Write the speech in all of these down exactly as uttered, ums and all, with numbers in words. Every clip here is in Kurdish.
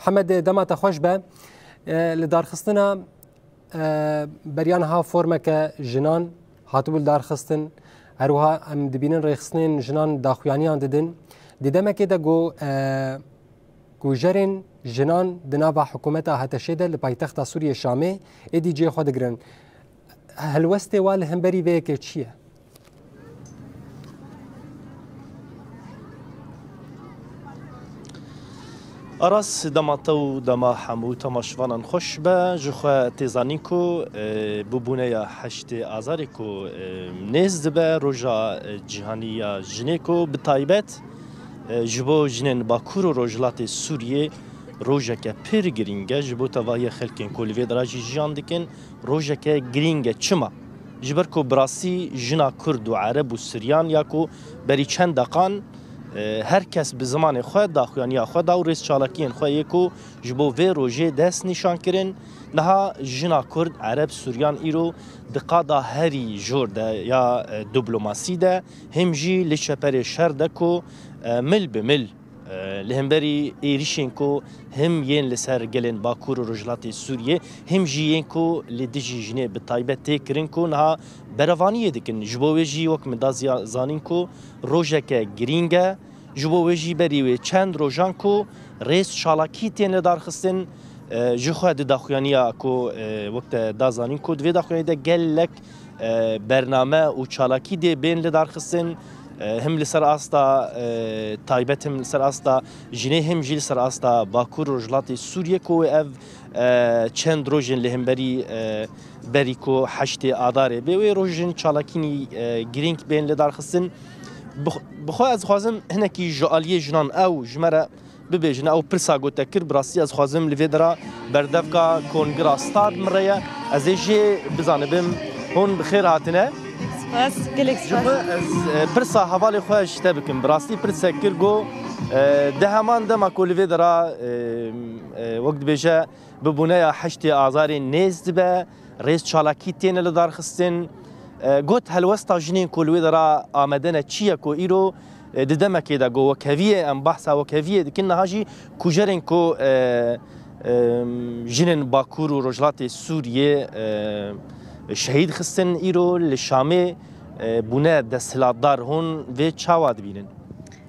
Mihemed, dema te xweş be. E, li darxistina, e, beriya niha formeke jinan hatibû li darxistin. Her wiha em dibînin rêxistinên jinan daxuyaniyan didin. Di demekê de ku, e, ku jerên jinan di nava hikûmeta HTŞ'ê de li paytexta Sûriyê Şamê êdî cihê xwe digirin. Helwestê we li hemberî vê yekê çi ye? Aras, dema te û dema hemû temaşevanan xweş be. Ji xwe tê zanîn ku, e, bûbûneya heştê Azarê ku, e, nêz dibe, roja, e, cîhanî ya jinê ku bi taybet, e, ji bo jinên Bakur û Rojhilatê Sûriyê rojeke pir girîng e, ji bo tevahiya xelkên ku li vê dera jî jiyan dikin, rojeke girîng e. Çima? Ji ber ku bi rastî jina Kurd û Ereb û Siryan ya ku berî çend deqan, e, her kes bi zimanê xwe daxuyaniya xwe da û rêz çalakiyên xwe yê ku ji bo vê rojê dest nîşan kirin. Niha jina Kurd, Ereb, Suryan îro di qada herî jor de ya, e, diplomasî de, him jî li çeperê şer de ku, e, mil bi mil, e, li hemberî êrişên ku him yên li ser gelên Bakur û Rojhilatê Sûriyê, him jî yên ku li dijî jinê bi taybet tê kirin ku niha berevaniyê dikin. Ji bo wê jî wek min da ziya-, zanîn ku rojeke girîng e. Ji bo wê jî berî wê çend rojan ku rêz çalakî tên li darxistin, e, ji xwe di daxuyaniya ku, e, wek te da zanîn ku di vê daxuyaniyê de gelek, e, bername û çalakî dê bên li darxistin, e, him li ser asta, e, taybet, him li ser asta jinê, him jî li ser asta Bakur Rojhilatê Sûriyê ku ev, e, çend rojên li hemberî, e, berî ku heştê Adarê bê, wê rojên çalakînî, e, girîng bên li darxistin. Bi xwe, bi xwe ez dixwazim hinekî ji aliyê jinan ew ji me re bibêjin. Ew pirsa ku te kir, bi rastî ez dixwazim li vê dira berdevka kongira stad min re ye. Ez ê jê bizanibim. Hûn bi xêr hatine. Spas, gelek spas. Ji xwe ez, e, pirsa hevalê xwe ji te bikim. Bi rastî pirsek kir ku, e, di heman dema ku li vê dira, e, e, wek dibêje, bibûneya heştê Azarê nêz dibe, rêz çalakî têne li darxistin. E, got, helwesta jinên ku li wê dera amede ne çi ye ku îro, e, di demekê de ku wekheviyê em behsa wekheviyê dikin, niha jî kujerên ku, e, e, jinên Bakur û Rojhilatê Sûriyê, e, şehîd xistin îro li Şamê, e, bûne desthilatdar. Hûn vê çawa dibînin?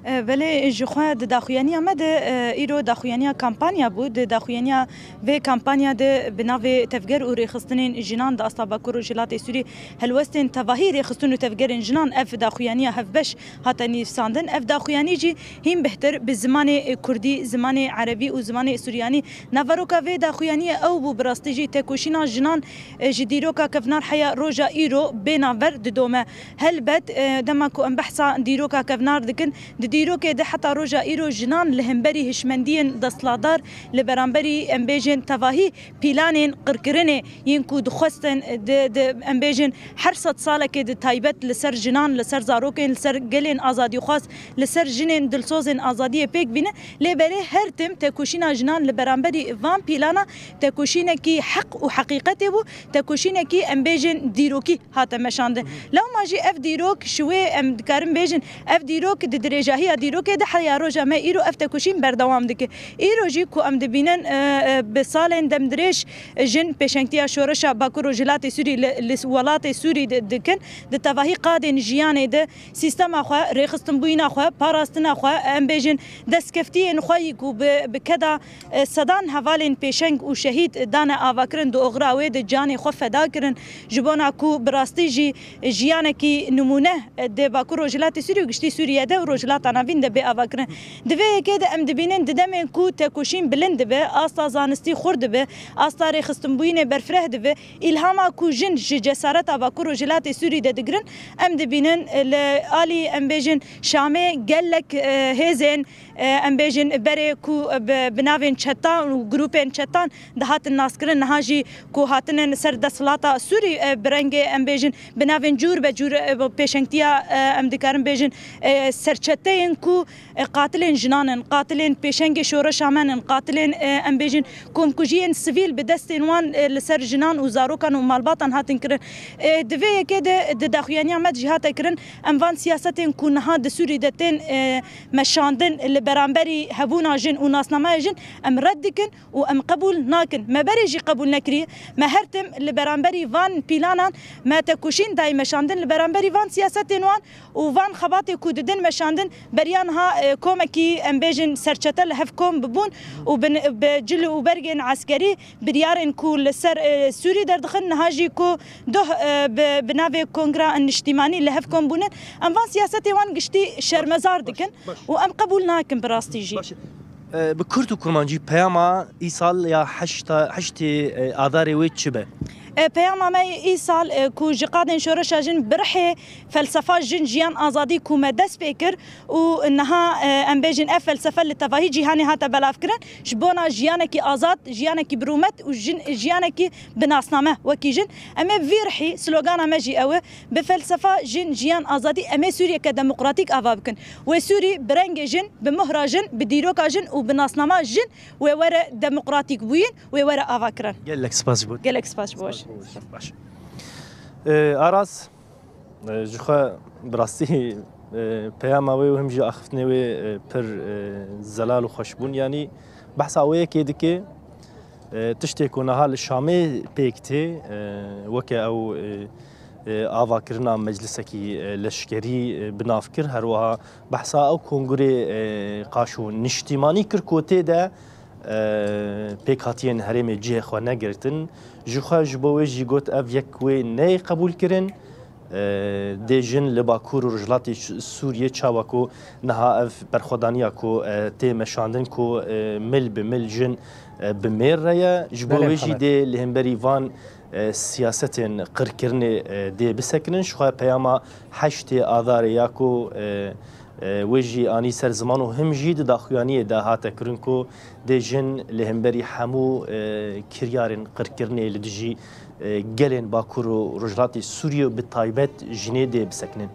E, belê, ji xwe di daxuyaniya me de, e, îro daxuyaniya kampanya bû. Di daxuyaniya vê kampanya de bi navê Tevger û Rêxistinên Jinan di asta Bakur Rojhilatê Sûrî helwestên tevahî rêxistin û tevgerên jinan ev daxuyaniya hevbeş hate nivîsandin. Ev daxuyanî jî hîn bihtir bi zimanê kurdî, zimanê erebî û zimanê suryanî. Naveroka vê daxuyaniyê ew bû, bi rastî jî tekoşîna jinan, e, ji dîroka kevnar heya roja îro bê navber didome. Helbet, e, dema ku em behsa dîroka kevnar dikin, di dîrokê de heta roja îro jinan li hemberî hişmendiyên desthilatdar, li beramberî, em bêjin, tevahî pîlanên qirkirinê yên ku dixwestin, di, di, em bêjin, her sed salekê di taybet li ser jinan, li ser zarokên, li ser gelên azadîxwaz, li ser jinên dilsozên azadiyê pêk bîne. Lê belê her tim tekoşîna jinan li beramberî van pîlana tekoşînekî heq û heqîqetê bû, tekoşînekî, em bêjin, dîrokî hate meşandin. Lewma jî ev dîrok, ji wê em dikarin bêjin, ev dîrok di dirêjahiya dîrokê de heya roja me îro ev tekoşîn berdewam dike. Îro jî ku em dibînin, e, e, bi salên demdirêj jin pêşengtiya şoreşa Bakur Rojhilatê Sûrî li, li welatê Sûrî di-, dikin, di tevahî qadên jiyanê de sîstema xwe, rêxistinbûyîna xwe, parastina xwe, em bêjin, destkeftiyên xwe yî ku bi, bi keda, e, sedan hevalên pêşeng û şehîd dane avakirin, di oxira wê de canê xwe feda kirin, ji bona ku bi rastî jî jiyanekî nimûne, e, di Bakur Rojhilatê Sûrî û giştî Sûriye de û Rojhilata Navîn de bê avakirin. Di vê yekê de em dibînin, di demên ku tekoşîn bilind dibe, asta zanistî xurt dibe, asta rêxistinbûyînê berfireh dibe, îlhama ku jin ji cesareta Bakur Rojhilatê Sûrî de digirin, em dibînin, e, li alî, em bêjin, Şamê gelek, e, hêzên, e, em bêjin, berê ku, e, bi, bi navên çetan û grûpên çetan dihatin naskirin, niha jî ku hatinin ser desthilata Sûrî, e, bi rengê, em bêjin, bi navên cûr be cûr, e, pêşengtiya, e, em dikarin bêjin, e, serçeteyên ku, e, qatilên jinan in, qatilên pêşengê şoreşa me in, qatilên, e, em bêjin, komkujiyên sivîl bi destên wan, e, li ser jinan û zarokan û malbatan hatin kirin. E, di vê yekê de di daxuyaniya me de jî hate kirin, em van siyasetên ku niha di Sûrî de tên, e, meşandin li beramberî hebûna jin û nasnameya jin em red dikin û em qebûl nakin. Me berê jî qebûl nekiriye. Me her tim li beramberî van pîlanan me tekoşîn dayî meşandin, li beramberî van siyasetên wan û van xebatê ku didin meşandin, beriya niha, e, komekî, em bêjin, serçete li hev kom bibûn û bi, bi cil û bergên eskerî biryarên ku li ser, e, Sûrî derdixin, niha jî ku doh, e, bi, bi navê Kongra Niştîmanî li hev kom bûnin. Em van siyasetê wan giştî şermezar dikin û em qebûl nakin bi rastî jî. Baş e. E, bi kurt û kurmancî peyama îsal ya heşta, heştê, e, Adarê wê çi be? E, peyama me îsal, e, ku ji qadên şoreşa jin bi rihê felsefa jin, jiyan, azadî ku me dest pê kir û niha, e, em bêjin ev felsefe li tevahî cîhanê hate belavkirin, ji bona jiyanekî azad, jiyanekî bi rûmet û jin, jiyanekî bi nasname wekî jin. Em ê vî rihî, slogana me jî ew e, bi felsefa jin, jiyan, azadî em ê Sûriyeke demokratîk ava bikin. Wê Sûrî bi rengê jin, bi mohra jin, bi dîroka jin û bi nasnama jin wê were demokratîk bûyîn, wê were avakirin. Gelek spas ji bo te. Gelek spas ji bo we. Baş. E, Aras, e, ji xwe bi rastî, e, peyama wê û him jî axiftinê wê, e, pir, e, zelal û xweş bûn. Yanî behsa wê yekê dike, e, tiştê ku niha li Şamê pêk tê, e, weke ew, e, e, avakirina meclisekî, e, leşkerî, e, bi nav kir. Her wiha behsa ew kongurê, e, qaşo niştîmanî kir ku tê de, e, pêkhatiyên herêmê cihê xwe negirtin. Ji xwe ji bo wê jî got ev yek wê neyê qebûlkirin. E, dê jin li Bakur û Rojhilatê Ş-, Sûriyê çawa ku niha ev berxwedaniya ku, e, tê meşandin ku, e, mil bi mil jin, e, bi mêr re ye. Ji bo Belê, wê jî Mihemed. Dê li hemberî van, e, siyasetên qirkirinê, e, dê bisekinin. Ji xwe peyama heştê Adarê ya ku, e, e, wê jî anî ser ziman û him jî di daxuyaniyê de hate kirin ku dê jin li hemberî hemû, e, kiryarên qirkirinê li dijî, e, gelên Bakur û Rojhilatê Sûriyê û bi taybet jinê dê bisekinin.